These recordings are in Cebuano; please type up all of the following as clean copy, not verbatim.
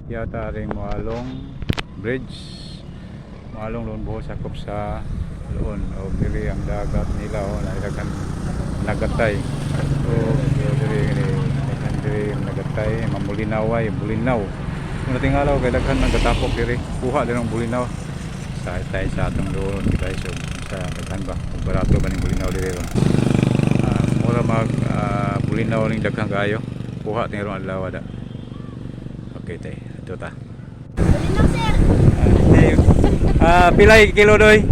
Yata ring Moalong Bridge. Moalong Loon, Bohol, sakop sa Loon. O diri ang dagat nila oh, daghan nagatay. So diri ni daghan diri nagatay, mamulinaway, bulinaw. Kung natingalaw kay daghan man gatapok diri. Kuha din ang bulinaw. Sa tayo sa atong doon guys, so, sa daghan ba? Kung barato ba ning bulinaw diri ron. Mura mag bulinaw ning daghan kaayo. Kuha ting ron adlaw da. Okay tay, ito ta. Bulinaw, sir. Ah, pilay kilo doy?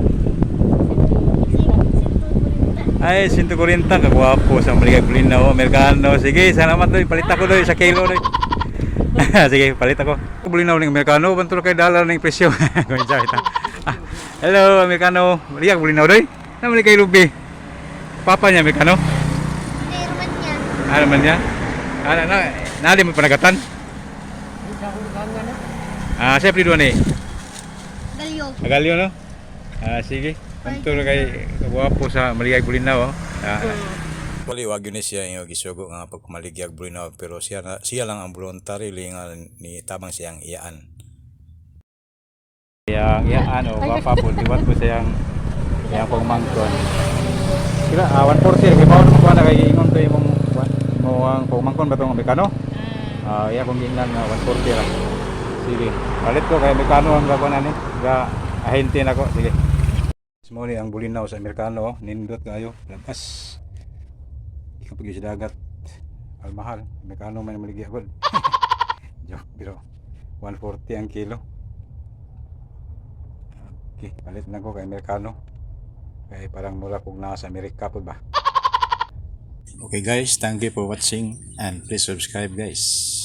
Ay, 140, kagwapo sa maligay bulinaw, Amerikano. Sige, salamat doy. Palit ako doy sa kilo doy. Sige, palit ako. Bulinaw ning Amerikano, bantol kay dollar ning presyo. Kung ita. Ah, hello, Amerikano. Maligay bulinaw doy. Na maligay lubi. Papa niya Amerikano? Hindi, naman niya. Ano man niya? Ano na, nali mo panagatan? Ah, siyempre doon eh. Galyo. Agalyo no? Ah, sige. Bantol kay kagwapo sa maligay bulinaw oh. Ah, Actually, wag yun ni siya yung gisugo nga pagpamaligyag bulinaw, pero siya, na, siya lang ang voluntary nga ni tabang siyang iyaan. Yang iyaan o gwapa po, diwat po siyang iyang pagmangkon. Sila, 140, kay bawon mo kuha na kay ingon to imong mo ang pagmangkon ba tong Amerikano? Ah, iya kong giingnan nga 140 ra. Sige, palit ko kay Amerikano ang gagawin ani. Ga ahente na ko, sige. Mo ni ang bulinaw sa Amerikano, oh. Nindot kayo, labas. Ikaw pag sa dagat. Almahal, Amerikano man maligya gud. Joke, pero 140 ang kilo. Okay, palit na ko kay Amerikano. Kay parang mura kog nasa Amerika po ba. Okay guys, thank you for watching and please subscribe, guys.